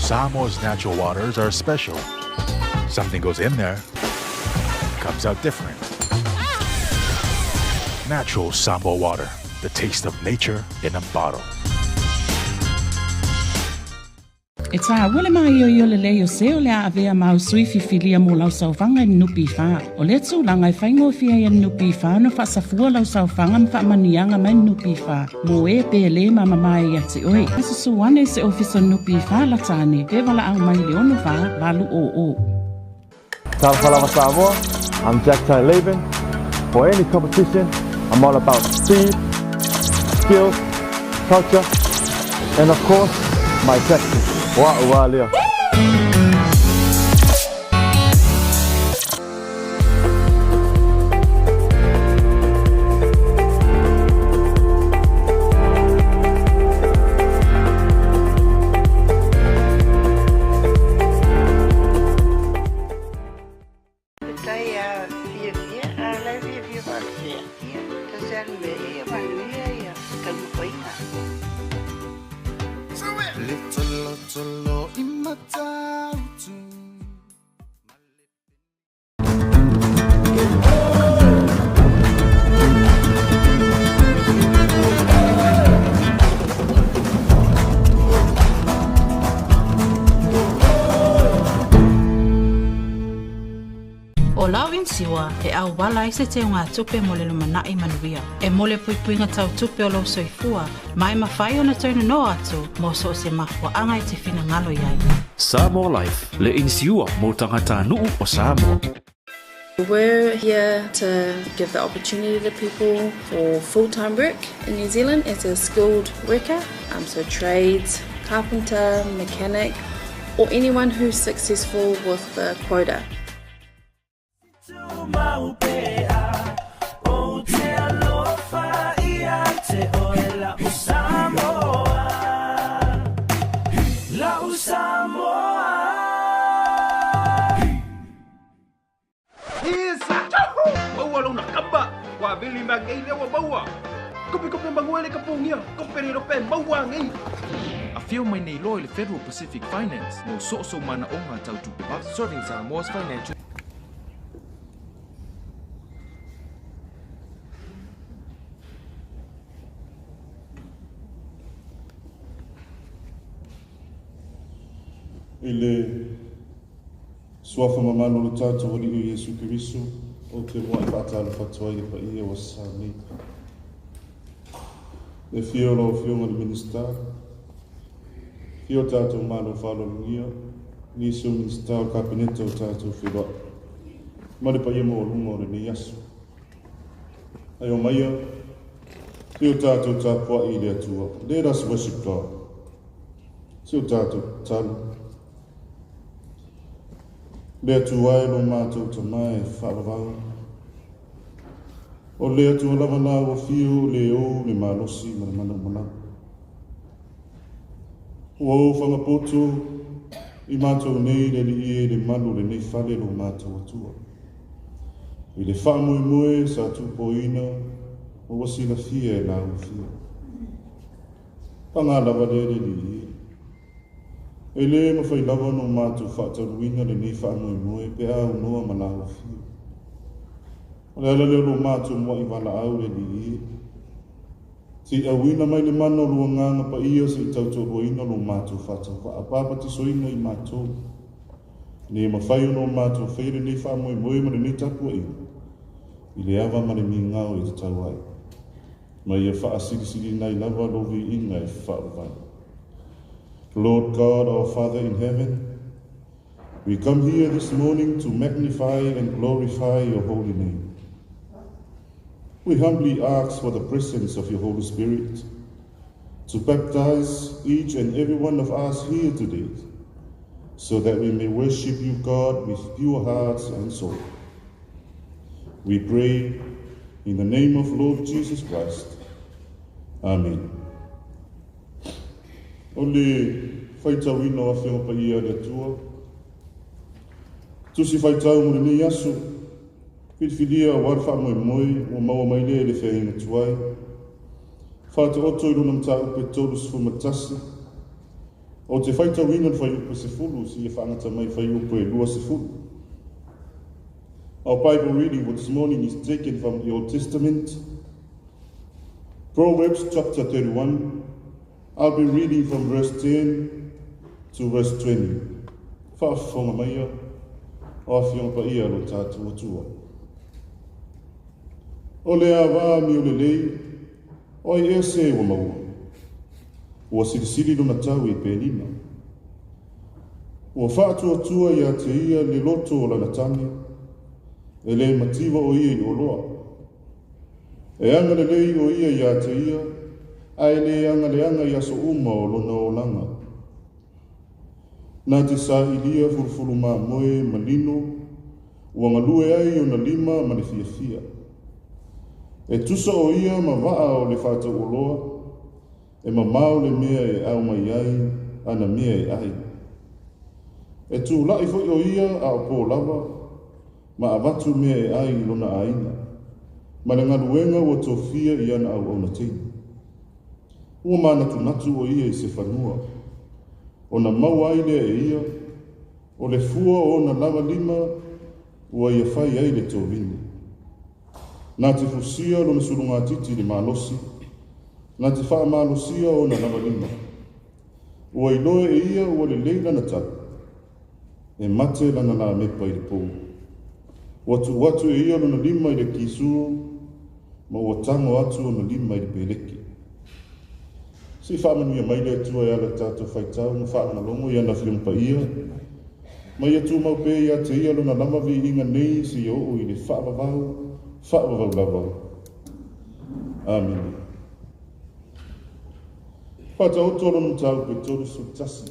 Samoa's natural waters are special. Something goes in there, comes out different. Natural Samoa water, the taste of nature in a bottle. E tāua le māioio lelei o se o le a avea māu sui fifilia mo lau saofaga i NPF. O lea tulaga e faigofie ai e NPF ona faasafua lau saofaga ma faamanuiaga mai NPF mo e pe lē mamamae ia te oe. E susu ane i se ofisa NPF lata ane pe valaau mai i le 64 800. Talofa lava Samoa, I'm Jack Tai Laban. For any competition, I'm all about speed, skills, culture, and of course, my tactics. Wa ua lea. Faafetai a fiafia, a o la e fiafia faapea. Ia, ta se alu mea ia manuia ia taumafaiga. Le tolotolo i Matautu. O lau inisiua e auala ai se teugatupe mo le lumanai manuia. E mo le puipuiga tau tupe o lou soifua, ma e mafai ona toe nono atu mo so o se mafuaaga e te finagalo i ai. Samoa Life, le inisiua mo tagatanuu o Samoa. We're here to give the opportunity to people for full-time work in New Zealand as a skilled worker, so trades, carpenter, mechanic, or anyone who's successful with the quota. O te alofa ia te oe la'u Samoa. La'u Samoa. Isa! Maua lona kamba! Wa vili ma ngei lea ua maua! Kope kope manuele ka pogia! Kope le lope maua ngei! Afio mai nei loa i le Federal Pacific Finance mo so manaoga tau tupe Serving Samoa's financial I le suafa mamalu o le tatou Alii o Iesu Keriso, ou te muai faatalofa atu ai i le paia ua sa nei. Le afio o lau Afioga i le Minisita, afio o tatou Malo faaaloalogia, nisi o Minisita o le Kapeneta o tatou feiloai, ma le paia maualuga o lenei aso. Ae omaia, se o tatou tapuai i le Atua. Let us worship God. Se o tatou tatalo. Le Atua e lo matou Tama e faavavau. O le Atua lava la ua fiu le ou le malosi ma le manaumanau. Ua ou fagapoto i matou nei le alii e le malu o lenei fale lo matou Atua. I le faamoemoe sa tupoina ma ua silafia e lau afio. Paga lava lea le alii e. E lē mafai lava ona matou faataunuuina lenei faamoemoe pe a aunoa ma lau afio. O le ala lea o lo matou muai valaau le alii e. Se'i auina mai le mana o lou Agaga Paia se'i tautoaluaina lo matou faatauvaa papatisoina i matou. Ina ia mafai ona o matou faia lenei faamoemoe ma lenei tapuaiga i le ava ma le migao e tatau ai. Ma ia faasilisiliina ai lava lou viiga e faavavau. Lord God, our Father in heaven, we come here this morning to magnify and glorify your holy name. We humbly ask for the presence of your Holy Spirit to baptize each and every one of us here today, so that we may worship you, God, with pure hearts and soul. We pray in the name of Lord Jesus Christ. Amen. O le faitauina o Afioga Paia a le Atua. Tusi faitau mo lenei aso, filifilia auā le faamoemoe ua maua mai lea i le feagaiga tuai. Faataoto i lona mataupu e 31. Ou te faitauina le fuaiupu 10 seia faagata mai fuaiupu e 20. Our Bible reading for this morning is taken from the Old Testament, Proverbs chapter 31. I'll be reading from verse 10 to verse 20. Faafofoga maia, o Afioga Paia a lo tatou Atua. O le ava amio lelei, o ai ea se ua maua? Ua silisili lona tau i Penina. Ua faatuatua ia te ia le loto o lana tane, e le mativa o ia i oloa. E agalelei o ia ia te ia, ae le agaleaga i aso uma o lona olaga. Na te sailia fulufulu mamoe ma lino, ua galue ai ona lima ma le fiafia. E tusa o ia ma vaa o le faatauoloa, e mamao le mea e ao mai ai ana mea e ai. E tulai foi o ia a o pō lava, ma avatu mea e ai i lona aiga, ma le galuega ua tofia i ana auauna teine. Ua manatunatu o ia i se fanua, ona maua ai lea e ia, o le fua o ona lava lima ua ia fai ai le tovini. Na te fusia lona sulugatiti i le malosi, na te faamalosia ona lava lima. Ua iloa e ia ua lelei lana tala, e mate lana lamepa i le pō. Ua tuu atu e ia lona lima i le kisu, ma ua tago atu ona lima i le peleke. Se i faamanuia mai le Atua e ala i le tatou faitau ma faalogologo i ana Afioga Paia, ma ia tumau pea ia te ia lona lava viiga nei seia oo i le faavavau, faavavau lava. Amene. Faataoto lona mataupu e 31.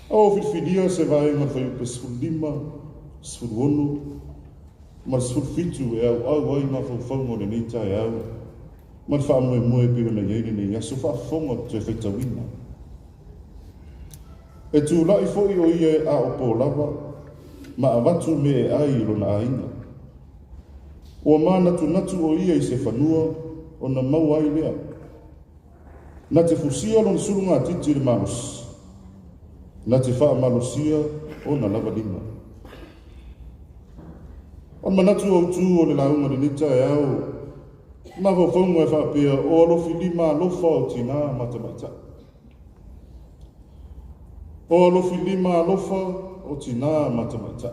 A ua filifilia se vaega o le fuaiupu e 15, 16 ma le 17 e auau ai mafaufauga o lenei taeao ma le faamoemoe e pei ona i ai lenei aso faafofoga o le toe faitauina. E tulai foi o ia a o pō lava ma avatu mea e ai i lona aiga. Ua manatunatu o ia i se fanua ona maua ai lea. Na te fusia lona sulugatiti i le malosi, na te faamalosia ona lava lima. O le manatu autu o le lauga i lenei taeao, mafaufauga e faapea o alofi lima alofa o tinā ma tamaitai. O alofi lima alofa o tinā ma tamaitai.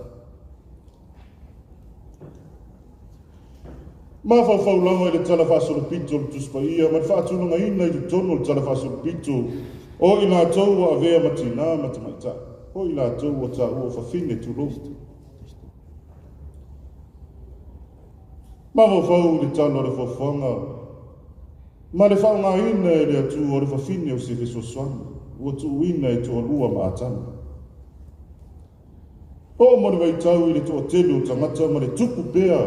Mafaufau lava i le Tala Faasolopito o le Tusi Paia ma le faatulagaina i totonu o le Tala Faasolopito o i latou ua avea ma tinā ma tamaitai, o i latou ua taua o fafine tulou. Mafaufau i le tala o le foafoaga ma le faaaogaina e le Atua o le fafine o se fesoasoani ua tuuina e toalua ma Atama. Oo mo le vaitau i le toatele o tagata ma le tupu pea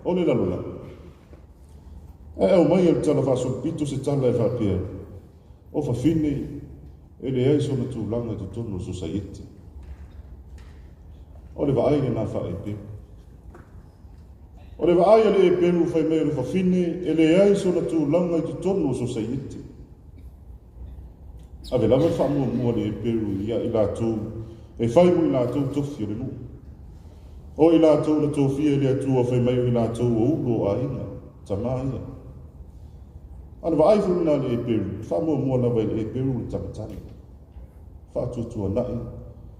o le lalolagi. Ae aumai e le Tala Faasolopito se tala e faapea, O fafine e leai sona tulaga i totonu o sosaiete. O le vaai lenā faa-Eperu. O le vaai a le Eperu fai mai o le fafine e leai sona tulaga i totonu o sosaiete. Ave lava le faamuamua a le Eperu ia i latou e fai mo i latou tofi o le nuu. O i latou na tofia e le Atua fai mai o i latou o ulu o aiga, tama ia. A o le vaai foi lena a le Eperu, e faamuamua lava i le Eperu le tamatane. Faatuatuanai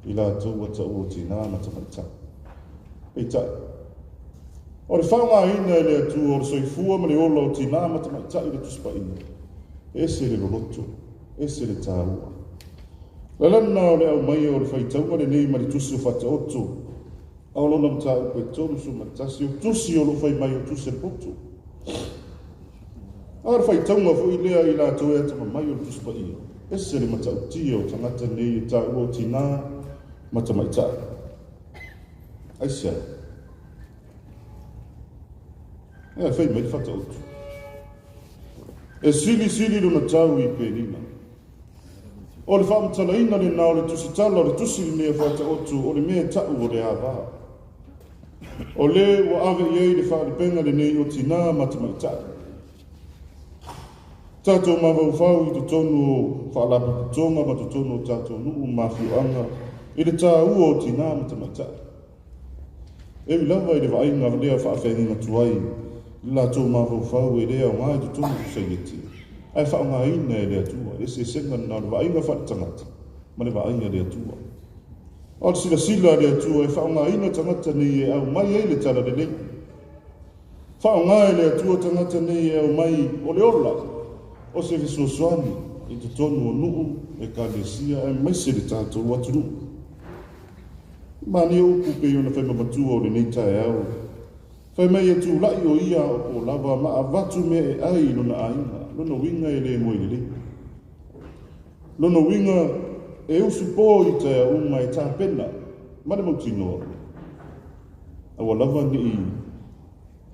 i latou ua taua o tinā ma tamaitai. Peitai, o le faaaogaina e le Atua o le soifua ma le ola o tinā ma tamaitai i le Tusi Paia, e ese le loloto, ese le taua. Lalana o le aumaia o le faitauga lenei ma le Tusi o Faataoto, a o lona mataupu e 31, o Tusi o lo o fai mai o Tusi a le poto. A o le faitauga foi lea i latou e atamamai o le Tusi Paia, ese le matautia o tagata nei e taua o tinā ma tamaitai. Aisea? Ea, fai mai le Faataoto. E silisili lona tau i Penina. O le faamatalaina lenā o le tusitala o le tusi lenei a Faataoto o le mea e ta'u o le ava. O le ua ave i ai le faalupega lenei o tinā ma tamaitai. Tatou mafaufau i totonu o faalapotopotoga ma totonu o tatou nuu ma afioaga i le taua o tinā ma tamaitai. E ui lava i le vaaiga lea faafeagaiga tuai i le latou mafaufau e le aoga i totonu o sosaiete, ae faaaogaina e le Atua le eseesega lena o le vaaiga faaletagata ma le vaai a le Atua. A o le silasila a le Atua e faaaogaina tagata nei e aumai ai le talalelei. Faaaoga e le Atua tagata nei e aumai o le ola o se fesoasoani i totonu o nuu, ekalesia aemaise le tatou atunuu. Manaia upu pei ona fai ma matua o lenei taeao. Fai mai e tulai o ia a o po lava ma avatu mea e ai i lona aiga. Lona uiga e le moe lelei. Lona uiga e usu po i taeao uma e tapena ma le mautinoa. Aua lava ne i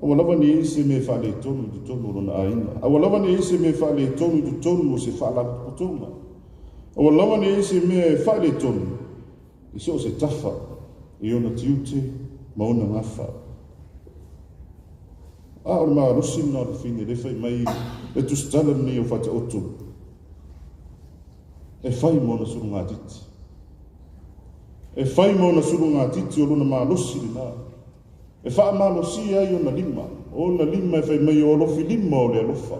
Aua lava ne i ai se mea e faaletonu i totonu o lona aiga. Aua lava ne i ai se mea e faaletonu i totonu o se faalapotopotoga. Aua lava ne i ai se mea e faaletonu i so o se tafa i ona tiute ma ona gafa. A o le malosi lena o le fine lea fai mai le tusitala lenei o Faataoto e fai ma ona sulugatiti. E fai ma ona sulugatiti o lona malosi lena. E faamalosia ai ona lima, o ona lima e fai mai o alofi lima o le alofa.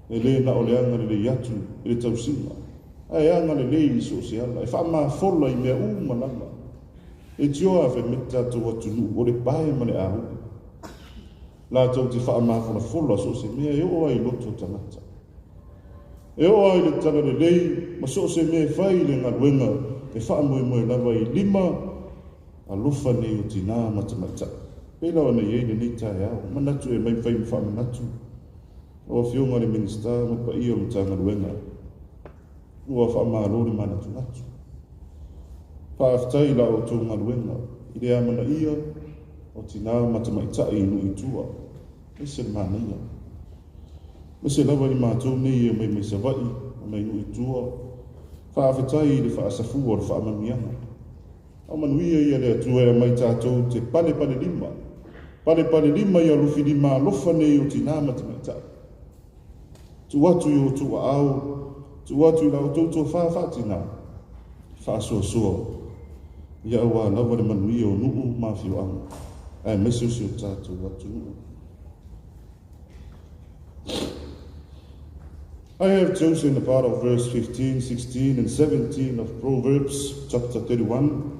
E le na o le agalelei atu i le tausiga, ae agalelei i so o se ala, e faamafola i mea uma lava. E tioa fai mai le tatou atunuu o le pae ma le auli. Latou te faamafolafola so o se mea e oo ai i loto o tagata. E oo ai le talalelei ma so o se mea e fai i le galuega e faamoemoe lava i lima alofa nei o tinā ma tamaitai. Pei la ona i ai lenei taeao, manatu e mai fai ma faamanatu lau Afioga i le Minisita ma le paia o le Matagaluega. Ua faamalo le manatunatu. Faafetai i la outou galuega i le amanaia o tinā ma tamaitai i nuu i tua. Ese le manaia. Aemaise lava i matou nei e omai mai Savaii ma mai nuu i tua. Faafetai i le faasafua o le faamanuiaga. A o manuia ia le Atua e aumai tatou te palepale lima, palepale lima i alofi lima alofa nei o tinā ma tamaitai. Tuu atu i outou aao, tuu atu i la outou tofā faatinā, faasoasoa, ia auā lava le manuia o nuu ma afioaga, aemaise o si o tatou atunuu. I have chosen a part of verse 15, 16, and 17 of Proverbs chapter 31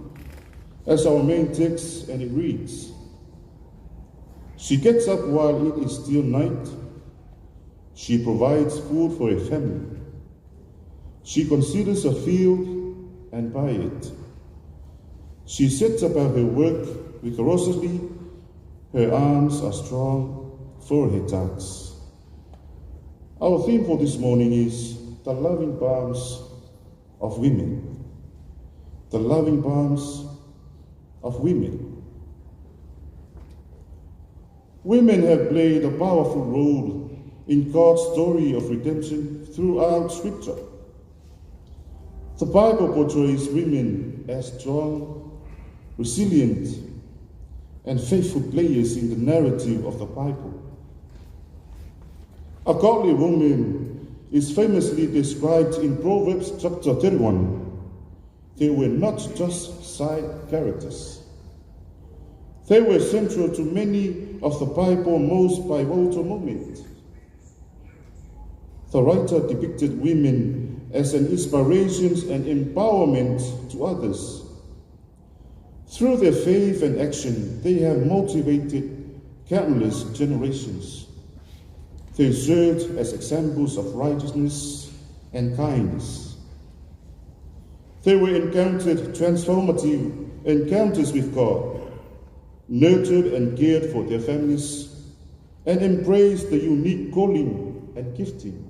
as our main text, and it reads: She gets up while it is still night. She provides food for her family. She considers a field and buys it. She sets about her work vigorously. Her arms are strong for her tasks. Our theme for this morning is the loving palms of women. The loving palms of women. Women have played a powerful role in God's story of redemption throughout Scripture. The Bible portrays women as strong, resilient, and faithful players in the narrative of the Bible. A godly woman is famously described in Proverbs chapter 31. They were not just side characters. They were central to many of the Bible's most pivotal moments. The writer depicted women as an inspiration and empowerment to others. Through their faith and action, they have motivated countless generations. They served as examples of righteousness and kindness. They were encountered transformative encounters with God, nurtured and cared for their families, and embraced the unique calling and gifting.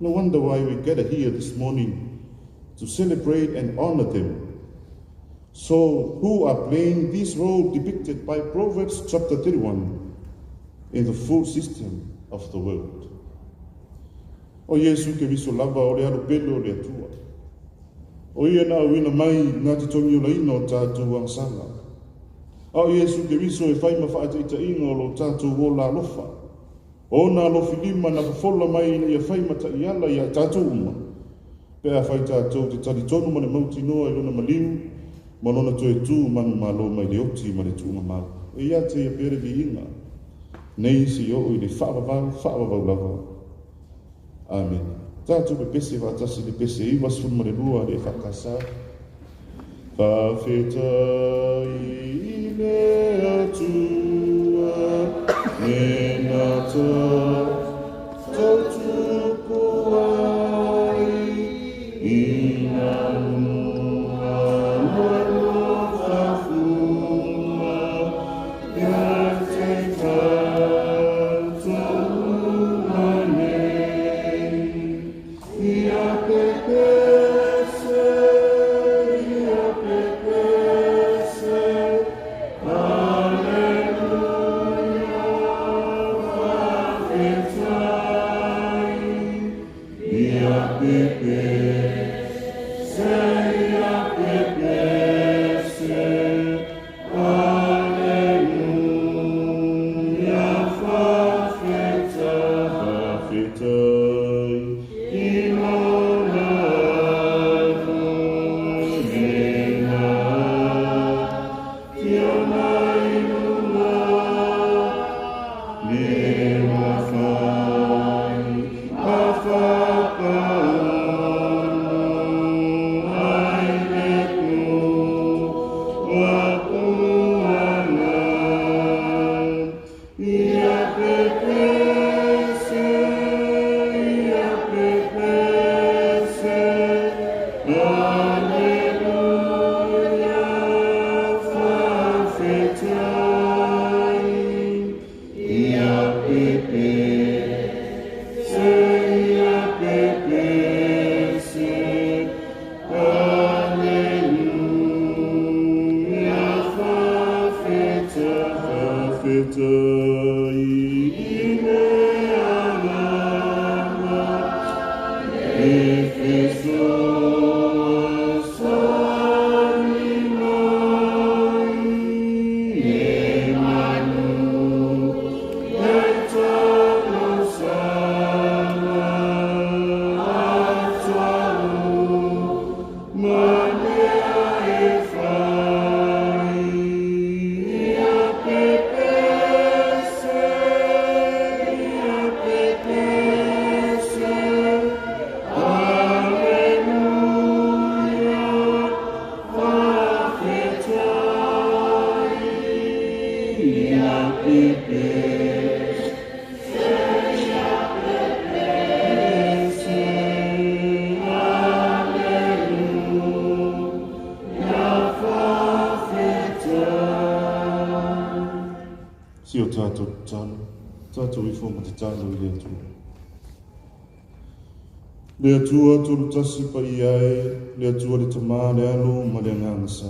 No wonder why we gather here this morning to celebrate and honor them. So, who are playing this role depicted by Proverbs chapter 31 in the food system of the world? O Iesu Keriso lava o le alo pele o le Atua. O ia na auina mai na te togiolaina o tatou agasala. A o Iesu Keriso e fai ma faataitaiga o lo tatou ola alofa. O ona alofilima na fofola mai ina ia fai ma taiala iā i tatou uma, pe afai tatou te talitonu ma le mautinoa i Lona maliu ma Lona toe tū manumalo mai le oti ma le tuugamau. E ia te ia pea le viiga nei seia oo i le faavavau, faavavau lava. Amene. Tatou pepese faatasi i le pese 92 a le EFKS. Faafetai i le Atua mena tatou tupu ai ina ua alofa fua ia te tatou uma nei. Ia pepese, ia pepese, Aleluia, faafetai. Ia pepese, ia pepese, Aleluia, faafetai, faafetai i Lona avonena. Tiona i luga, le mafai afapaono ai le puapuaga. Ia pepese, ia pepese, Aleluia, faafetai. Ia pepese, ia pepese, Aleluia, faafetai, faafetai i le Agaga e fesoasoani mai e manu e talosaga atoa ma mea e fai. Ia pepese, ia pepese, Aleluia, faafetai. Ia pepese, ia pepese, Aleluia, faafetai. Si o tatou tatalo, tatou ifo ma tatalo i le Atua. Le Atua tolu tasi paia e, le Atua le Tama, le Alo ma le Agaga Sa.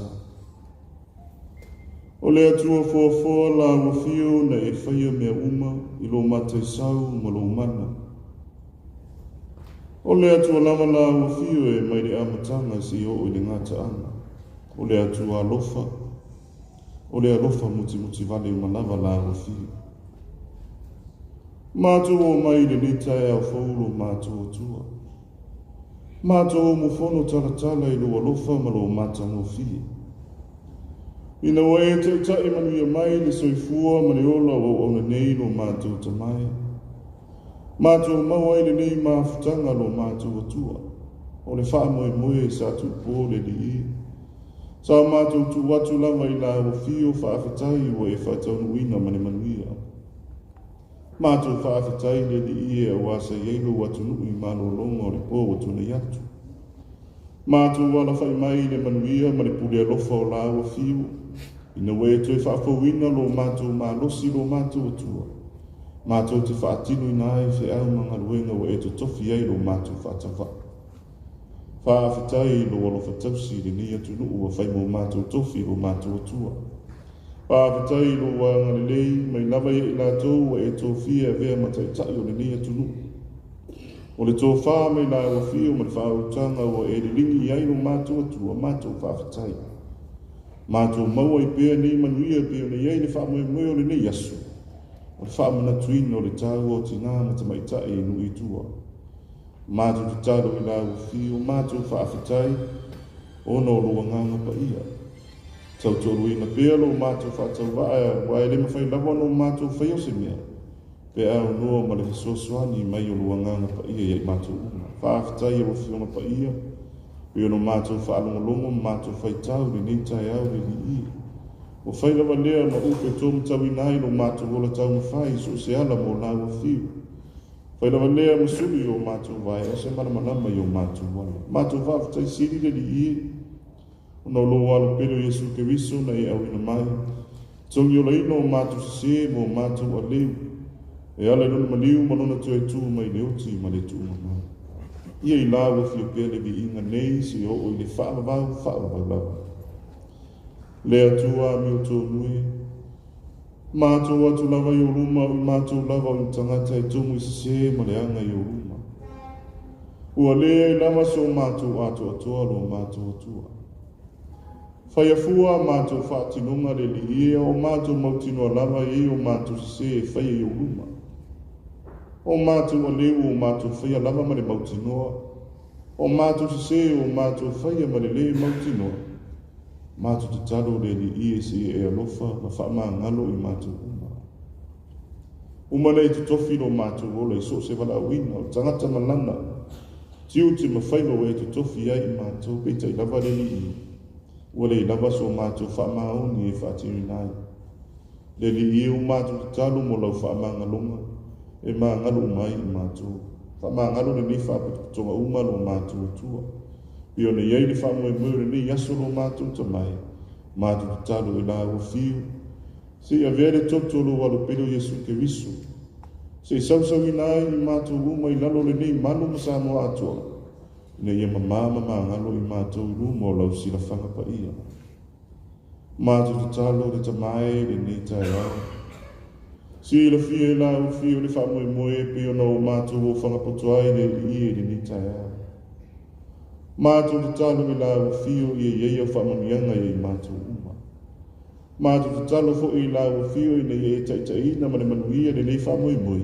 O le Atua foafoa la ua fio na e faia mea uma i lo mataisau ma lo mana. O le Atua lava la ua fio e mai le amataga seia oo i le gataaga. O le Atua alofa, o le alofa mutimuti vale uma lava la ua fio. Matou o mai i lenei taeao fou lo matou Atua. Matou o mofono talatala i lou alofa ma lou matagofie. Ina ua e taitai manuia mai le soifua ma le ola o auauna nei lo matou Tama e. Matou maua ai lenei mafutaga lo matou Atua. O le faamoemoe sa tuupo le Alii. Sa matou tuu atu lava i la ua fio faafetai ua e faataunuuina ma le manuia. Matou faafetai le Alii e auā sa i ai lou atunuu i malologa o le po ua tuanai atu. Matou alafai mai i le manuia ma le pule alofa o la ua fiu, ina ua e toe faafouina lo matou malosi lo matou Atua, matou te faatinoina ai feau ma galuega ua e totofi ai lo matou faatauva. Faafetai i lou alofa tausi i lenei atunuu ua fai mo matou tofi lo matou Atua. Faafetai i lou agalelei mai lava ia i latou ua e tofia e avea ma taitai o lenei atunuu. O le tofa mai la ua fio ma le faautaga ua e liligi i ai lo matou Atua, matou faafetai. Matou maua ai pea nei manuia e pei ona i ai le faamoemoe o lenei aso. O le faamanatuina o le taua o tinā ma tamaitai i nuu i tua. Matou tatalo i lau afio, matou faafetai ona o lou Agaga Paia. Tautoaluaina pea lo matou faatauvaa aua e le mafai lava ona o matou faia se mea pe a aunoa ma le fesoasoani mai o lou Agaga Paia ia i matou uma. Faafetai i lau Afioga Paia pei ona matou faalogologo ma matou faitau i lenei taeao le Alii e. Ua fai lava lea ma upu e tuamatauina ai lo matou ola taumafai i so o se ala mo lau afio. Fai lava lea ma sulu i o matou vae o se malamalama i o matou ala. Matou faafetai sili le Alii e ona o lou Alo pele o Iesu Keriso na e auina mai, togiolaina o matou sesē ma o matou aleu, e ala i lona maliu ma lona toe tu mai le oti ma le tuumamao. Ia i lau afio pea le viiga nei seia oo i le faavavau faavavau lava. Le Atua amiotonu e, matou o atu lava i ou luma, o i matou lava o ni tagata e tumu i sesē ma leaga i ou luma. Ua leai lava so matou atoatoa lo matou Atua. Faia fua a matou faatinoga le Alii e, a o matou mautinoa lava e i ai o matou sesē e faia i ou luma. O matou aleu o matou faia lava ma le mautinoa, o matou sesē o matou faia ma le lē mautinoa. Matou tatalo le Alii e seia e alofa ma faamagalo i matou uma. Uma nei totofi lo matou ola i so o se valaauina o tagata ma lana tiute ma faiva ua e totofi ai i matou, peitai lava le Alii, ua le lava so matou faamaoni e faatinoina ai. Le Alii e, ua matou tatalo mo lau faamagaloga e magalo uma ai i matou. Faamagalo lenei faapotopotoga uma lo matou Atua. Pei ona i ai le faamoemoe o lenei aso lo matou Tama e, matou tatalo i lau afio, se i avea le toto o lou Alo pele o Iesu Keriso, se i sausauina ai i matou uma i lalo o lenei malu ma Samoa atoa, ina ia mamā ma magalo i matou i luma o lau silafaga paia. Matou tatalo le Tama e i lenei taeao. Silafia e lau afio le faamoemoe e pei ona o matou ofaga poto ai le Alii e i lenei taeao. Matou tatalo i lau afio ia i ai au faamanuiaga ia i matou uma. Matou tatalo foi i lau afio ina ia e taitaiina ma le manuia lenei faamoemoe,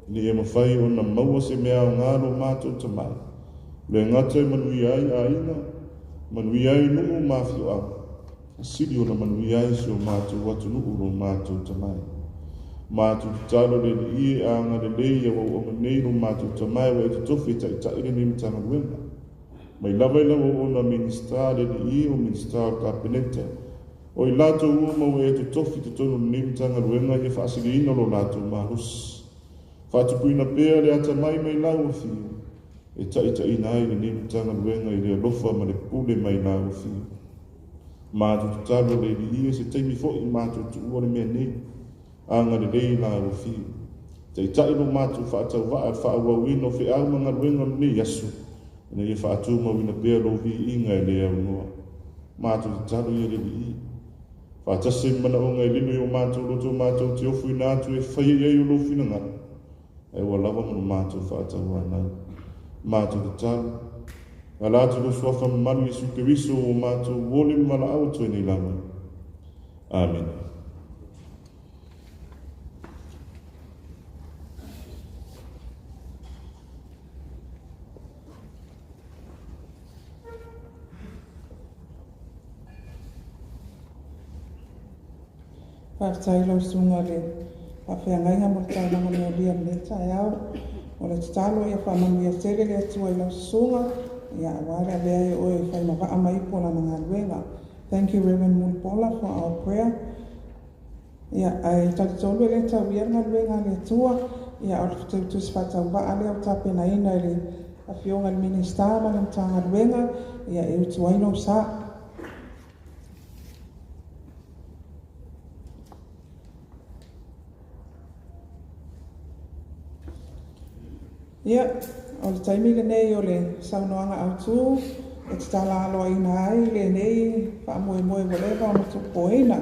ina ia mafai ona maua se mea aoga lo matou Tama e le gata e manuia ai aiga, manuia ai nuu ma afioaga, a sili ona manuia ai si o matou atunuu lo matou Tama e. Matou tatalo le Alii e agalelei i au auauna nei lo matou Tama e ua e totofi e taitai lenei Matagaluega. Mai lava i lau auauna Minisita le Alii o Minisita o le Kapeneta, o i latou uma ua e totofi i totonu o lenei Matagaluega ia faasiliina lo latou malosi. Faatupuina pea le atamai mai lau afio e taitaiina ai lenei Matagaluega i le alofa ma le pule mai lau afio. Matou tatalo le Alii e se taimi foi matou tuua le mea nei. Agalelei lau afio. Taitai lo matou faatauvaa i le faaauauina o feau ma galuega o lenei aso, ina ia faatumauina pea lou viiga e le aunoa. Matou tatalo ia le Alii. Faatasi ai ma manaoga e lilo i o matou loto matou te ofoina atu e faia i ai o lou finagalo, ae ua lava mo le matou faatauanau. Matou tatalo, e ala atu i lou Suafa mamalu Iesu Keriso ua matou ole ma valaau atu ai nei lava. Amene. Faafetai i lau susuga i le faafeagaiga mo le taulaga molia i lenei taeao. O le tatalo ia faamanuia tele le Atua i lau susuga, ia aua le avea ai o oe e fai ma vaa ma ipu o lana galuega. Thank you Reverend Mulipola for our prayer. Ia, ae talitonu e le tauia le galuega a le Atua, ia o le tusi faatauvaa lea ua tapenaina e le Afioga i le Minisita ma le Matagaluega, ia e utu ai lou sa. Ia, o le taimi lenei o le saunoaga autu e tatala aloaina ai lenei faamoemoe ua leva ona tupuoina.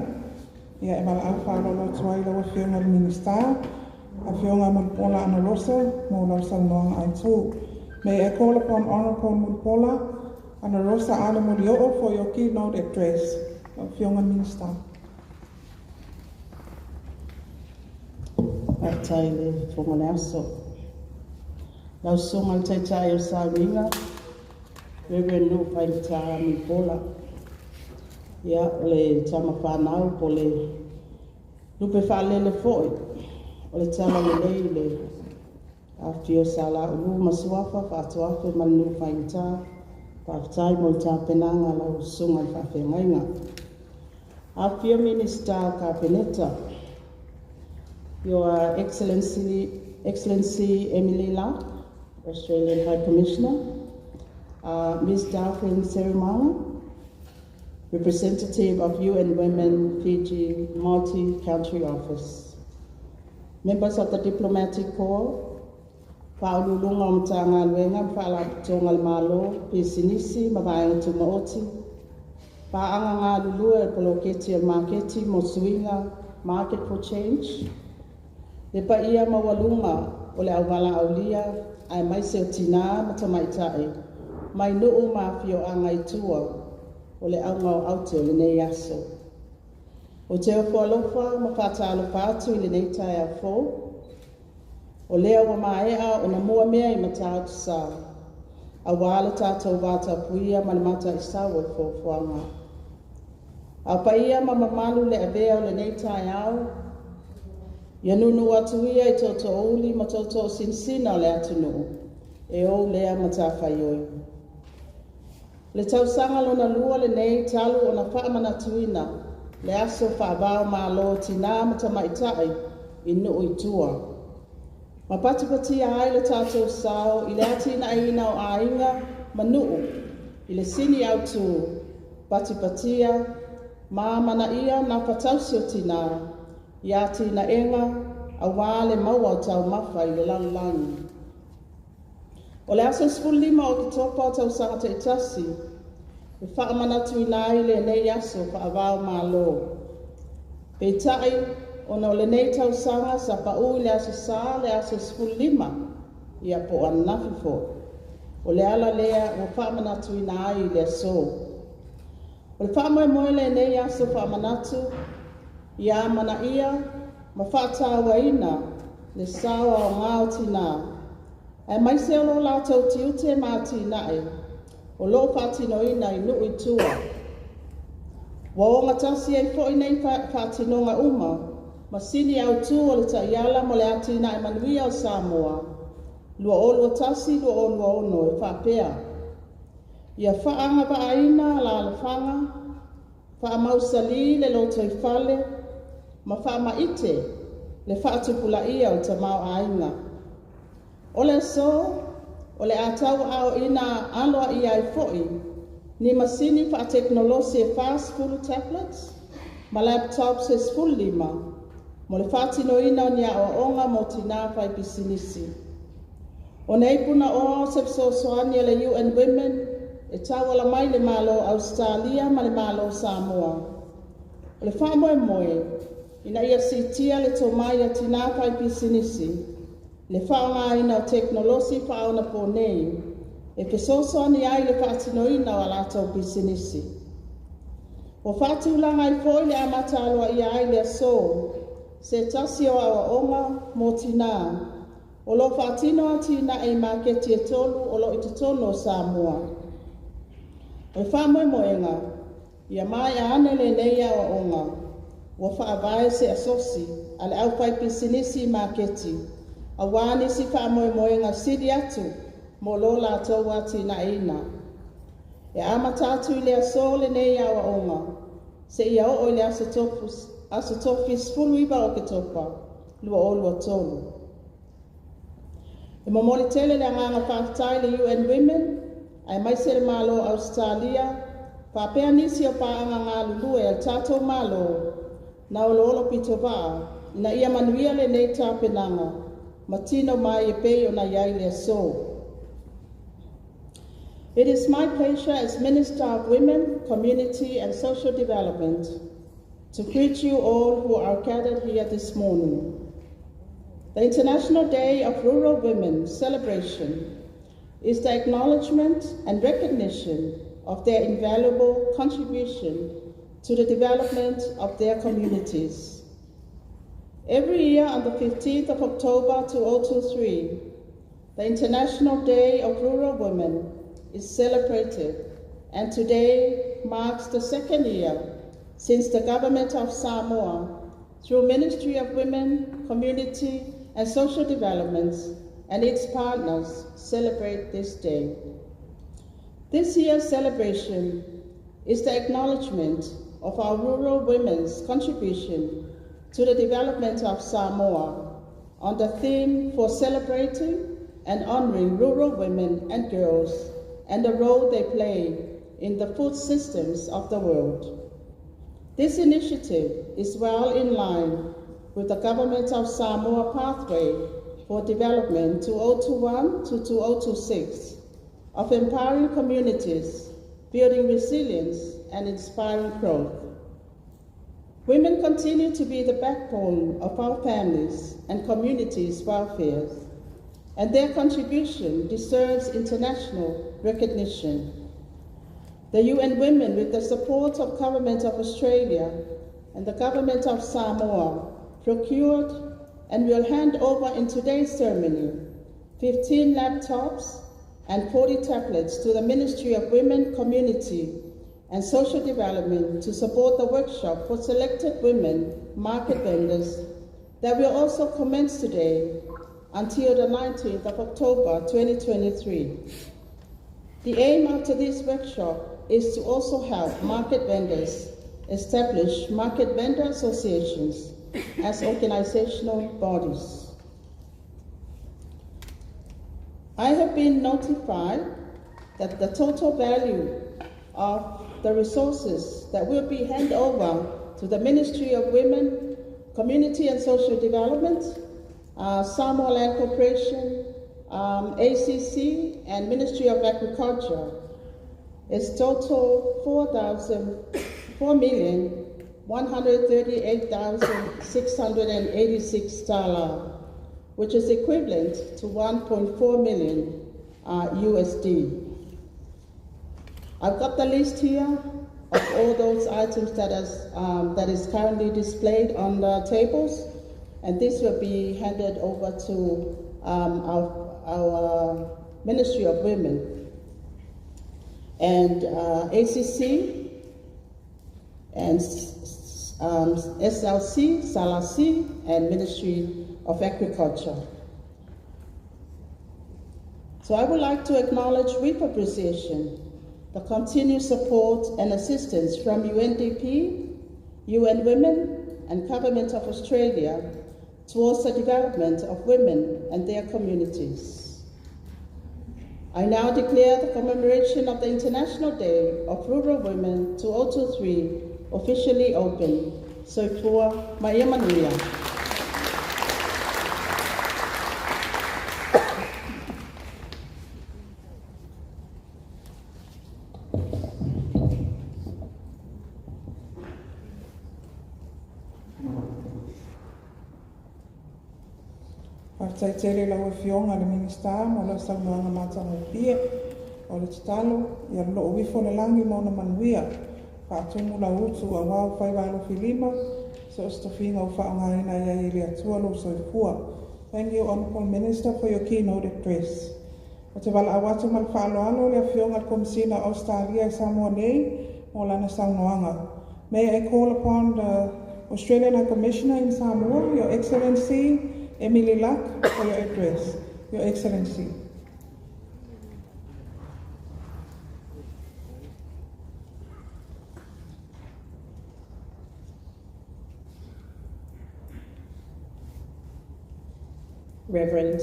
Ia, e valaau faaaloalo atu ai i lau Afioga i le Minisita, Afioga Mulipola Anarosa, mo lau saunoaga autu. May I call upon Honourable Mulipola Anarosa Ale Molioo for your keynote address. Lau Afioga i le Minisita. Faafetai i le fofoga o le aso. Lau Susuga i le Taitai o le Sauniga, Reverend Nuu Faigata Mulipola, ia, o le tama fanau po o le lupe faalele foi o le Talalelei i le afifio o Sa Laulu ma Suafa Faatoafe ma le Nuu Faigata. Faafetai mo le tapenaga a lau Susuga i le Faafeagaiga. Afifio Minisita o Kapeneta, Your Excellency Emily Lark, Australian High Commissioner, Ms. Delphine Serumala, representative of UN Women Fiji Multi-Country Office, members of the Diplomatic Corps, Faauluuluga o Matagaluega ma Faalapotopotoga a le Malo, Pisinisi ma Vaega Tumaoti, Paaga galulue o le Poloketi o le Maketi mo Suiga Market for Change, le paia maualuga o le auvala aulia aemaise o tinā ma tamaitai mai nuu ma afioaga i tua o le auga o aute o lenei aso. Ou te ofo alofa ma faatalofa atu i lenei taeao fou, o lea ua maea ona muamea i Matautusa, auā le tatou vatapuia ma le Mataisau o le foafoaga. A o paia ma mamalu le avea o lenei taeao, ia nuunuu atu ia i tootoouli ma tootoosinasina o le atunuu, e ou lea matafaioi. Le tausaga lona lua lenei talu ona faamanatuina le aso faava o Malo o tinā ma tamaitai i nuu i tua, ma patipatia ai le tatou sao i le atinaeina o aiga ma nuu i le sini autu patipatia ma amanaia gafatausi o tinā i atinaega auā le maua o taumafa i le lalolagi. O le aso 15 o Oketopa o tausaga taitasi e faamanatuina ai lenei aso faava o Malo. Peitai, ona o lenei tausaga sa pau i le aso Sa le aso 15, ia po o ananafi foi. O le ala lea ua faamanatuina ai i le aso. O le faamoemoe lenei aso faamanatu ia amanaia ma faatauaina le sao aoga o tinā, aemaise o lo latou tiute ma atinae o loo faatinoina i nuu i tua. Ua ogatasi ai foi nei faatinoga uma ma sini autu o le taiala mo le atinae manuia o Samoa 2021-2026 e faapea: Ia faaagavaaina alaalafaga, faamausalī le lotoifale ma faamaite le faatupulaia o le tamaoaiga. O le aso, o le a tauaaoina aloaia ai foi ni masini faatekonolosi e 40 tablets ma laptops e 15 mo le faatinoina o ni aoaoga mo tinā faipisinisi. O nei punaoa o se fesoasoani a le UN Women e tauala mai i le Malo o Ausetalia ma le Malo o Samoa. O le faamoemoe ina ia siitia le tomai o tinā faipisinisi i le faaaogaina o tekonolosi faaonaponei e fesoasoani ai i le faatinoina o a latou pisinisi. Ua faatulaga ai foi le amata aloaia ai i le aso se tasi o aoaoga mo tinā o loo faatino atinae i maketi e tolu o loo i totonu o Samoa. O le faamoemoega, ia maea ane lenei aoaoga ua faavae se asosi a le aufaipisinisi i maketi auā nisi faamoemoega sili atu mo lo latou atinaeina. E amata atu i le aso lenei aoaoga seia oo i le aso Tofi 19 o Oketopa 2023. E momoli tele le agaga faafetai i le UN Women aemaise le Malo o Ausetalia faapea nisi o paaga galulue a le tatou Malo na oloolo pitovaa ina ia manuia lenei tapenaga ma tino mai e pei ona i ai le aso. It is my pleasure as Minister of Women, Community and Social Development to greet you all who are gathered here this morning. The International Day of Rural Women celebration is the acknowledgement and recognition of their invaluable contribution to the development of their communities. Every year on the 15th of October 2023, the International Day of Rural Women is celebrated, and today marks the second year since the Government of Samoa, through Ministry of Women, Community and Social Development and its partners, celebrate this day. This year's celebration is the acknowledgement of our rural women's contribution to the development of Samoa on the theme for celebrating and honoring rural women and girls and the role they play in the food systems of the world. This initiative is well in line with the Government of Samoa pathway for development 2021 to 2026 of empowering communities, building resilience, and inspiring growth. Women continue to be the backbone of our families and communities' welfare, and their contribution deserves international recognition. The UN Women, with the support of Government of Australia and the Government of Samoa, procured and will hand over in today's ceremony 15 laptops and 40 tablets to the Ministry of Women, Community and Social Development to support the workshop for selected women market vendors that will also commence today until the 19th of October 2023. The aim after this workshop is to also help market vendors establish market vendor associations as organizational bodies. I have been notified that the total value of the resources that will be handed over to the Ministry of Women, Community and Social Development, Samoa Land Corporation, ACC, and Ministry of Agriculture is total $4,138,686, which is equivalent to 1.4 million USD. I've got the list here of all those items that is currently displayed on the tables, and this will be handed over to our Ministry of Women and ACC and SLC, SALAC, and Ministry of Agriculture. So I would like to acknowledge with appreciation the continued support and assistance from UNDP, UN Women, and Government of Australia towards the development of women and their communities. I now declare the commemoration of the International Day of Rural Women 2023 officially open. Soifua Maia Manuia. Faafetai tele i lau Afioga i le Minisita mo lau saunoaga matagofie. O le tatalo, ia loloo ifo le lagi ma ona manuia, faatumu lau utu auā ua faiva alofilima, so o se tofiga ua faaaogaina ai e le Atua lou soifua. Thank you, Honourable Minister, for your keynote address. Ou te valaau atu ma le faaaloalo le Afioga i le Komesina o Ausetalia i Samoa nei mo lana saunoaga. May I call upon the Australian High Commissioner in Samoa, Your Excellency Emily Luck, for your address. Your Excellency. Reverend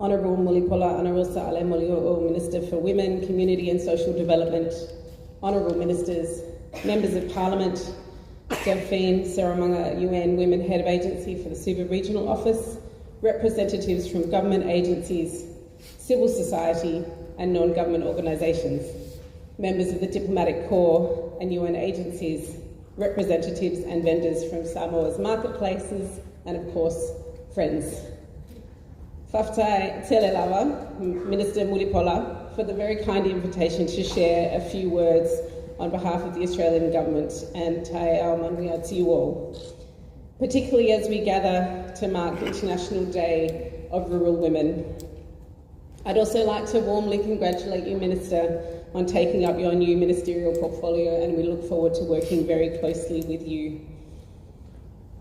Honourable Mulipola Anarosa Ale Molioo, Minister for Women, Community and Social Development, Honourable Ministers, Members of Parliament, Delphine Saramanga, UN Women Head of Agency for the Suva Regional Office, representatives from government agencies, civil society and non-government organisations, members of the diplomatic corps and UN agencies, representatives and vendors from Samoa's marketplaces, and of course, friends. Faafetai tele lava, Minister Mulipola, for the very kind invitation to share a few words on behalf of the Australian Government, and taeao manuia to you all. particularly as we gather to mark International Day of Rural Women. I'd also like to warmly congratulate you, Minister, on taking up your new ministerial portfolio, and we look forward to working very closely with you.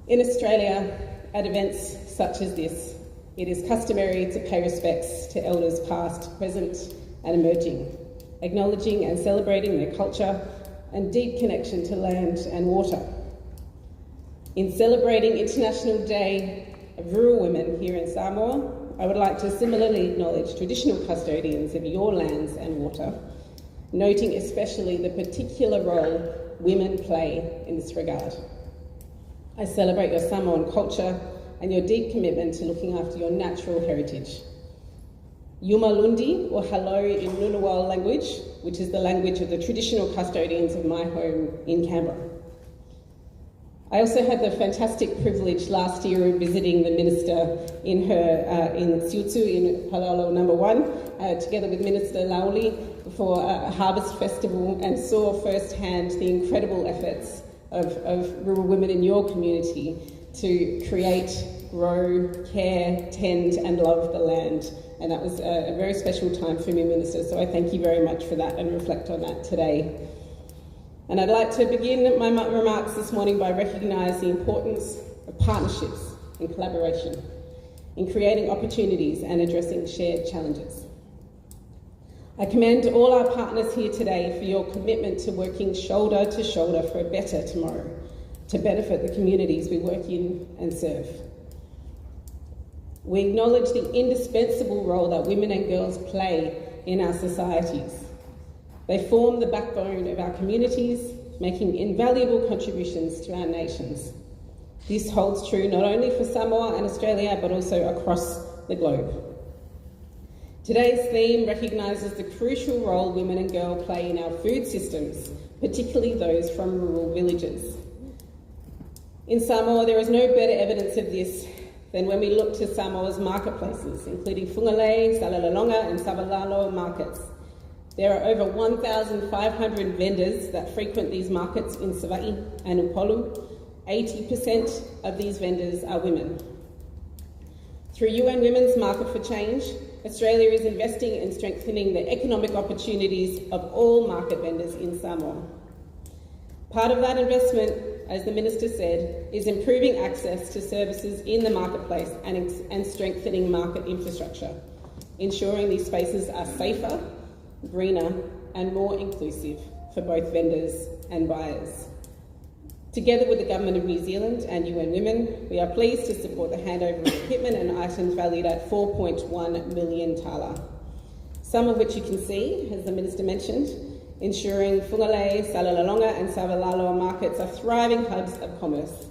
In Australia, at events such as this, it is customary to pay respects to elders past, present, and emerging, acknowledging and celebrating their culture and deep connection to land and water. In celebrating International Day of Rural Women here in Samoa, I would like to similarly acknowledge traditional custodians of your lands and water, noting especially the particular role women play in this regard. I celebrate your Samoan culture and your deep commitment to looking after your natural heritage. Yumalundi, or hello in Ngunnawal language, which is the language of the traditional custodians of my home in Canberra. I also had the fantastic privilege last year of visiting the minister in her in Siutu in Palolo number 1, together with Minister Lauli for a harvest festival, and saw firsthand the incredible efforts of rural women in your community to create, grow, care, tend and love the land. And that was a very special time for me, Minister, so I thank you very much for that and reflect on that today. And I'd like to begin my remarks this morning by recognising the importance of partnerships and collaboration in creating opportunities and addressing shared challenges. I commend all our partners here today for your commitment to working shoulder to shoulder for a better tomorrow, to benefit the communities we work in and serve. We acknowledge the indispensable role that women and girls play in our societies. They form the backbone of our communities, making invaluable contributions to our nations. This holds true not only for Samoa and Australia, but also across the globe. Today's theme recognises the crucial role women and girls play in our food systems, particularly those from rural villages. In Samoa, there is no better evidence of this than when we look to Samoa's marketplaces, including Fugalei, Salelologa and Savalalo markets. There are over 1,500 vendors that frequent these markets in Savaii and Upolu. 80% of these vendors are women. Through UN Women's Market for Change, Australia is investing in strengthening the economic opportunities of all market vendors in Samoa. Part of that investment, as the Minister said, is improving access to services in the marketplace and strengthening market infrastructure, ensuring these spaces are safer, greener and more inclusive for both vendors and buyers. Together with the Government of New Zealand and UN Women, we are pleased to support the handover of equipment and items valued at 4.1 million tala, some of which you can see, as the Minister mentioned, ensuring Fugalei, Salelologa and Savalalo markets are thriving hubs of commerce.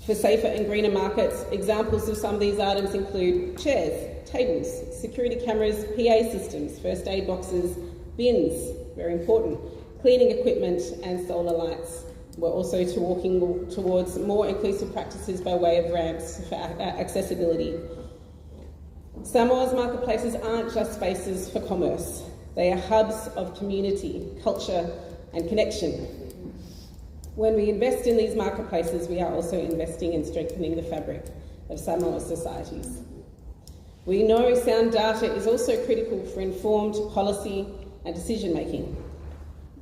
For safer and greener markets, examples of some of these items include chairs, tables, security cameras, PA systems, first aid boxes, bins, very important, cleaning equipment and solar lights. We're also working towards more inclusive practices by way of ramps for accessibility. Samoa's marketplaces aren't just spaces for commerce. They are hubs of community, culture and connection. When we invest in these marketplaces, we are also investing in strengthening the fabric of Samoa societies. We know sound data is also critical for informed policy and decision-making.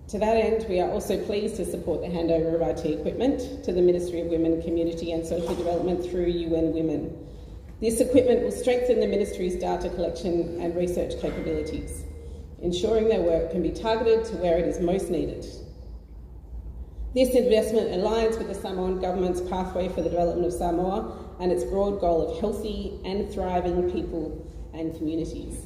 To that end, we are also pleased to support the handover of IT equipment to the Ministry of Women, Community and Social Development through UN Women. This equipment will strengthen the ministry's data collection and research capabilities, ensuring their work can be targeted to where it is most needed. This investment aligns with the Samoan government's pathway for the development of Samoa and its broad goal of healthy and thriving people and communities.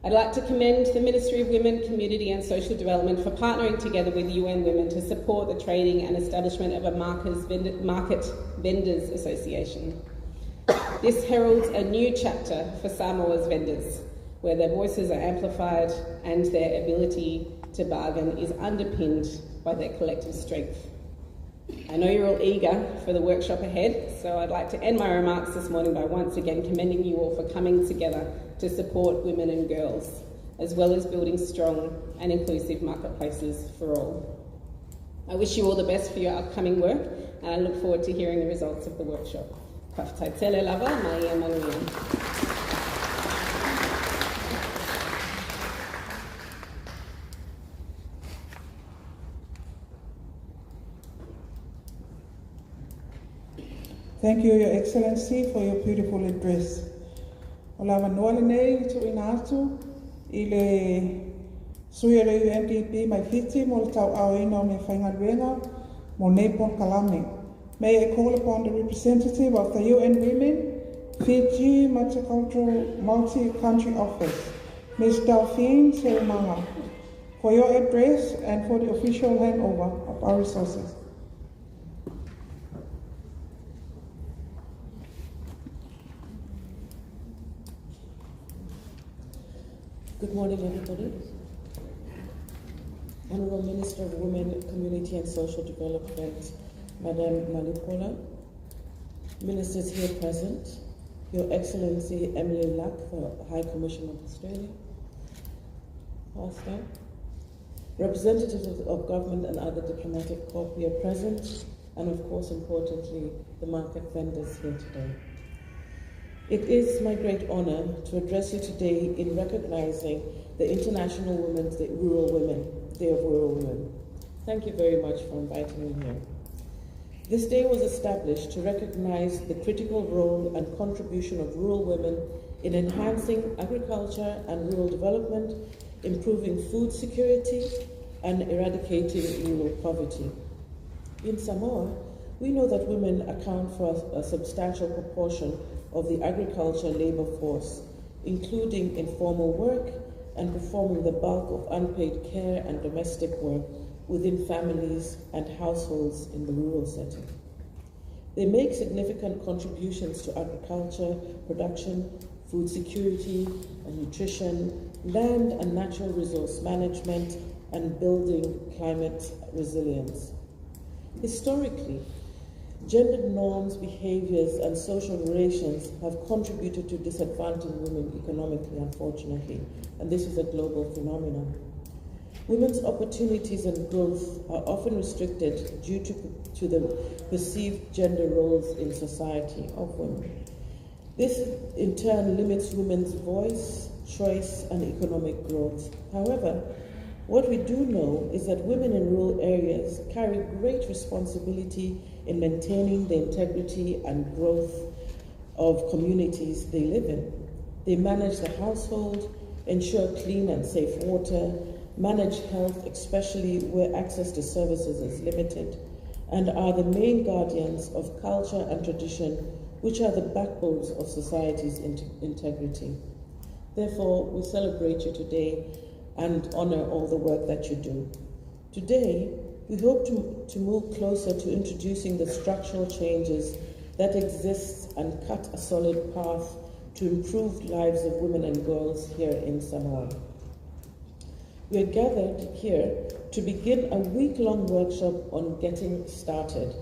I'd like to commend the Ministry of Women, Community and Social Development for partnering together with UN Women to support the training and establishment of a Market Vendors Association. This heralds a new chapter for Samoa's vendors, where their voices are amplified and their ability to bargain is underpinned by their collective strength. I know you're all eager for the workshop ahead, so I'd like to end my remarks this morning by once again commending you all for coming together to support women and girls, as well as building strong and inclusive marketplaces for all. I wish you all the best for your upcoming work, And I look forward to hearing the results of the workshop. Faafetai tele lava, ma ia manuia. Thank you, Your Excellency, for your beautiful address. O le avanoa lenei i tuuina atu i le sui o le UNDP mai Fiti mo le tauaaoina o meafaigaluega mo nei polokalame. May I call upon the representative of the UN Women, Fiji Multicultural Multi-Country Office, Ms. Delphine Seumanga, for your address and for the official handover of our resources. Good morning, everybody. Honorable Minister of Women, Community and Social Development, Madam Malipola, Ministers here present, Your Excellency Emily Luck, the High Commissioner of Australia, Pastor, representatives of, of government and other diplomatic corps here present, and of course, importantly, the market vendors here today. It is my great honor to address you today in recognizing the International Women's Day, Rural Women, Day of Rural Women. Thank you very much for inviting me here. This day was established to recognize the critical role and contribution of rural women in enhancing agriculture and rural development, improving food security, and eradicating rural poverty. In Samoa, we know that women account for a, a substantial proportion of the agriculture labor force, including informal work and performing the bulk of unpaid care and domestic work within families and households in the rural setting. They make significant contributions to agriculture, production, food security and nutrition, land and natural resource management, and building climate resilience. Historically, gendered norms, behaviors, and social relations have contributed to disadvantaging women economically, unfortunately, and this is a global phenomenon. Women's opportunities and growth are often restricted due to, to the perceived gender roles in society of women. This in turn limits women's voice, choice, and economic growth. However, what we do know is that women in rural areas carry great responsibility in maintaining the integrity and growth of communities they live in. They manage the household, ensure clean and safe water, manage health, especially where access to services is limited, and are the main guardians of culture and tradition, which are the backbones of society's integrity. Therefore, we celebrate you today and honor all the work that you do. Today, we hope to, to move closer to introducing the structural changes that exist and cut a solid path to improved lives of women and girls here in Samoa. We are gathered here to begin a week-long workshop on getting started,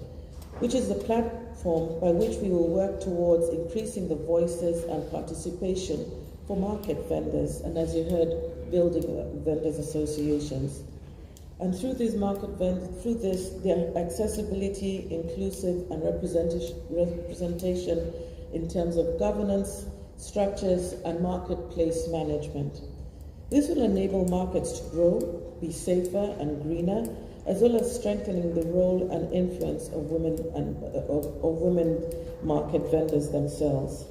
which is the platform by which we will work towards increasing the voices and participation for market vendors, and as you heard, building vendors associations. And through these market vendors, through this, their accessibility, inclusive, and representation in terms of governance, structures, and marketplace management. This will enable markets to grow, be safer and greener, as well as strengthening the role and influence of women and of, of women market vendors themselves.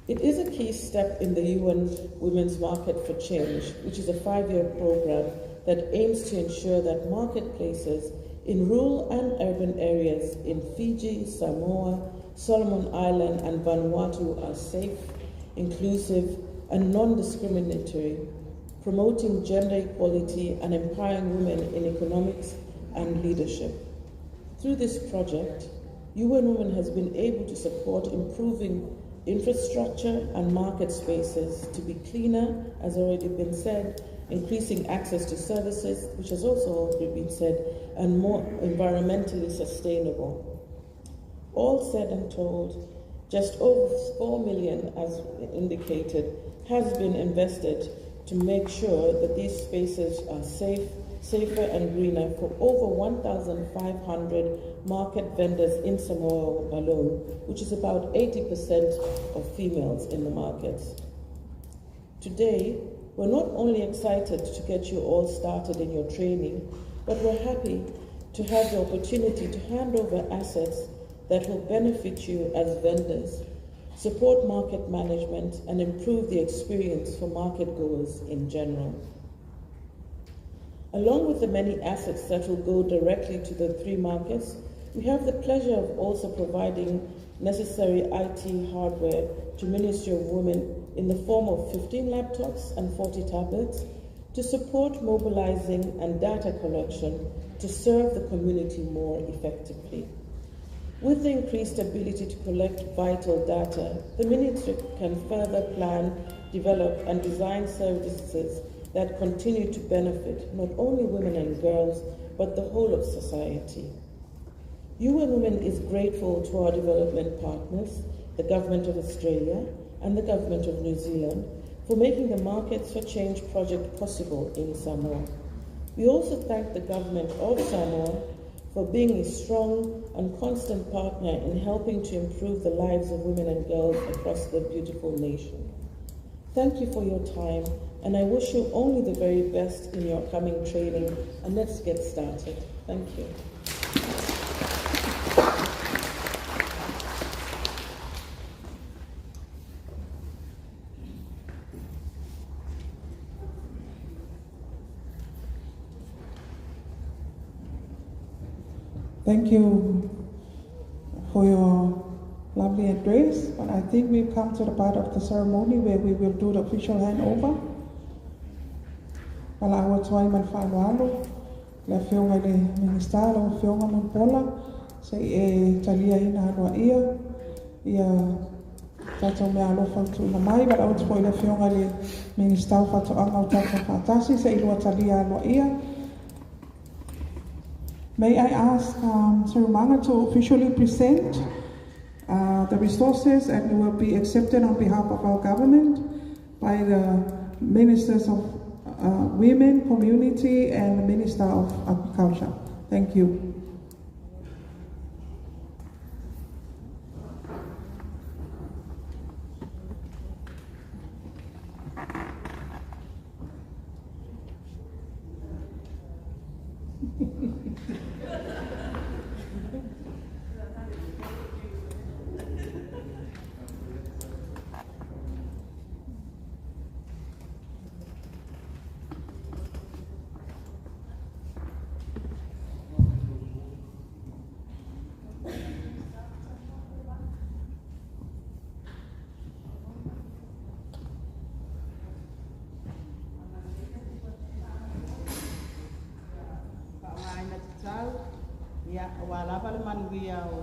It is a key step in the UN Women's Market for Change, which is a five-year program that aims to ensure that marketplaces in rural and urban areas in Fiji, Samoa, Solomon Island, and Vanuatu are safe, inclusive, and non-discriminatory, promoting gender equality and empowering women in economics and leadership. Through this project, UN Women has been able to support improving infrastructure and market spaces to be cleaner, as already been said, increasing access to services, which has also already been said, and more environmentally sustainable. All said and told, just over 4 million, as indicated, has been invested to make sure that these spaces are safe, safer and greener for over 1,500 market vendors in Samoa alone, which is about 80% of females in the markets. Today, we're not only excited to get you all started in your training, but we're happy to have the opportunity to hand over assets that will benefit you as vendors, support market management, and improve the experience for market goers in general. Along with the many assets that will go directly to the three markets, we have the pleasure of also providing necessary IT hardware to Ministry of Women in the form of 15 laptops and 40 tablets to support mobilizing and data collection to serve the community more effectively. With the increased ability to collect vital data, the ministry can further plan, develop, and design services that continue to benefit not only women and girls, but the whole of society. UN Women is grateful to our development partners, the Government of Australia and the Government of New Zealand, for making the Markets for Change project possible in Samoa. We also thank the Government of Samoa for being a strong and constant partner in helping to improve the lives of women and girls across the beautiful nation. Thank you for your time, and I wish you only the very best in your coming training, and let's get started. Thank you. Thank you for your lovely address, but I think we've come to the part of the ceremony where we will do the official handover. Valaau atu ai ma le faaaloalo le Afioga i le Minisita, lau Afioga Mulipola, se i e taliaina aloaia ia tatou meaalofa ua tuuina mai. Valaau atu foi i le Afioga i le Minisita o Faatoaga o tatou faatasi se i lua talia aloaia. May I ask Sir to officially present the resources, and it will be accepted on behalf of our government by the Ministers of Women, Community, and the Minister of Agriculture. Thank you. Faaaogaina tatau, ia, aua lava le manuia o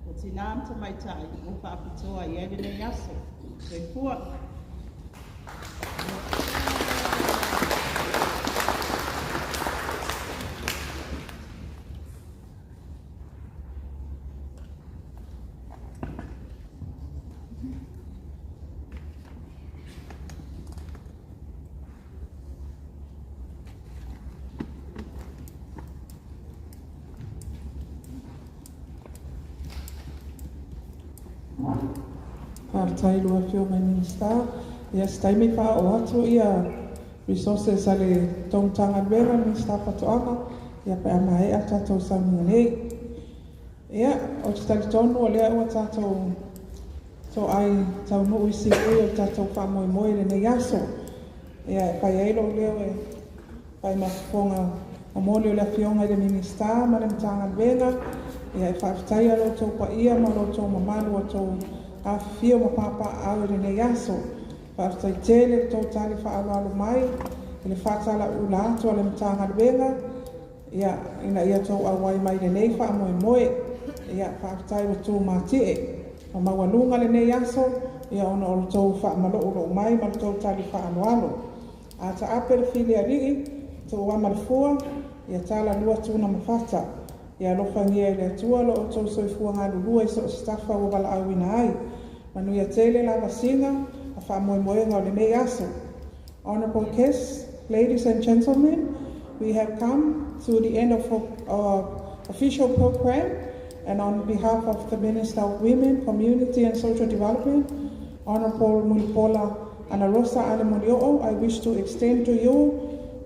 o tinā ma tamaitai ua faapitoa i ai lenei aso. Soifua. Faafetai i lua Afioga i Minisita. Ia, se taimi faaoo atu ia resources a le tou Matagaluega, le Minisita o Faatoaga, ia pe a maea le tatou sauniga nei. Ia, ou te talitonu o lea ua tatou toai taunuu i siui o le tatou faamoemoe i lenei aso. Ia, e fai ai lou leo e fai ma fofoga momoli o le Afioga i le Minisita ma le Matagaluega, ia e faafetaia lo outou paia ma lo outou mamalu ua outou afifio ma papaaao i lenei aso. Faafetai tele i le tou tali faaaloalo mai i le faatalauula atu a le Matagaluega, ia, ina ia outou auai mai i lenei faamoemoe. Ia, faafetai ua tu matie ma maualuga lenei aso, ia ona o le tou faamaloulou mai ma le tou tali faaaloalo. A taape le fili alii, tuuama le fua, ia talalua tuna ma fata. Ia alofagia e le Atua lo outou soifua galulue i so o se tafa ua valaauina ai. Manuia tele lavasiga ma faamoemoega o lenei aso. Honorable guests, ladies and gentlemen, We have come to the end of our official program, and on behalf of the Minister of Women, Community and Social Development, Honorable Mulipola Anarosa Ale Molioo, I wish to extend to you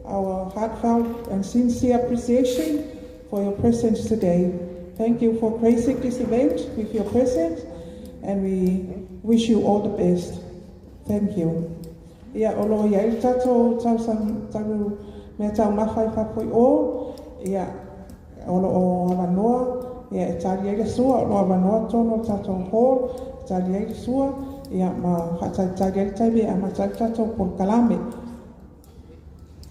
our heartfelt and sincere appreciation for your presence today. Thank you for gracing this event with your presence, and we wish you all the best. Thank you. Ia, o lo o i ai le tatou tau mea taumafa i fafo i o, ia, o lo o avanoa, ia, e tali ai le sua, o lo o avanoa tonu o le tatou hall, e tali ai le sua, ia, ma faatalitali ai le taimi e amata ai le tatou polokalame.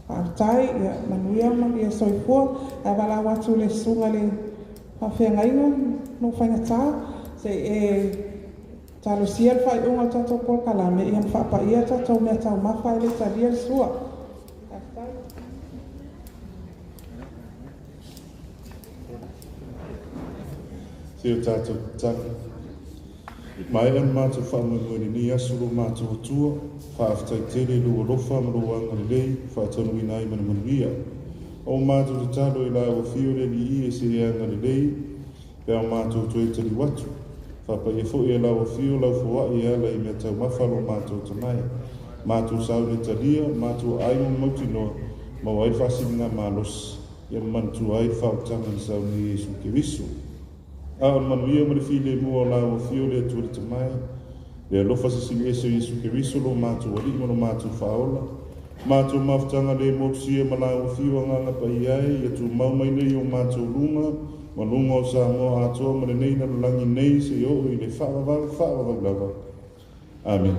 Faafetai, ia, manuia ma ia soifua, ae valaau atu i le susuga i le faafeagaiga no faigata, se i e talosia le faaiuga o le tatou polokalame, ia ma faapaia tatou mea taumafa e le talia le sua. Faafetai. Se o tatou tatalo. Maea ona matou faamoemoe i lenei aso lo matou Atua, faafetai tele i lou alofa ma lou agalelei ua faataunuuina ai ma le manuia. O matou tatalo i lau Afio le Alii e se e agalelei pe a matou toe taliu atu. Faapaia foi e lau Afio lau foai e ala i mea taumafa lo matou tamai. Matou sau le talia, matou aai ma mautinoa, maua ai le faasiliga malosi, ia ma manatua ai le faaolataga na sau nei Iesu Keriso. A o le manuia ma le filemu o lau Afio le Atua le Tamai, le alofa sisili ese o Iesu Keriso lo matou Alii ma lo matou Faaola, matou mafutaga le motusia ma lau Afio Agaga Paia e, ia tumau mai nei o matou luga ma luga o Samoa atoa ma lenei lalolagi nei seia oo i le faavavau faavavau lava. Amene.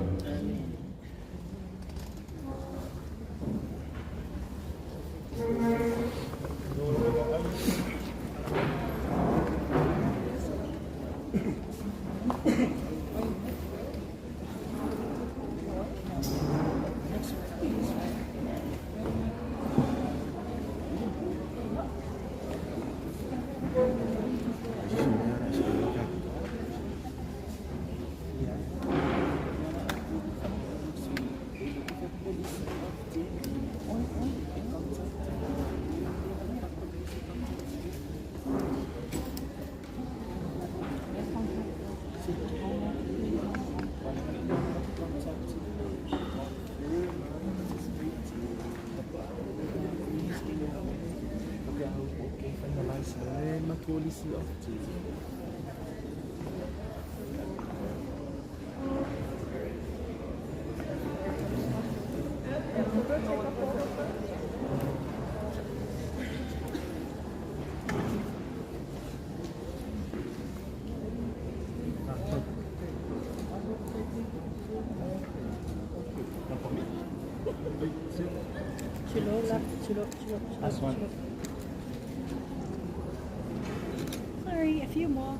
Sorry, a few more.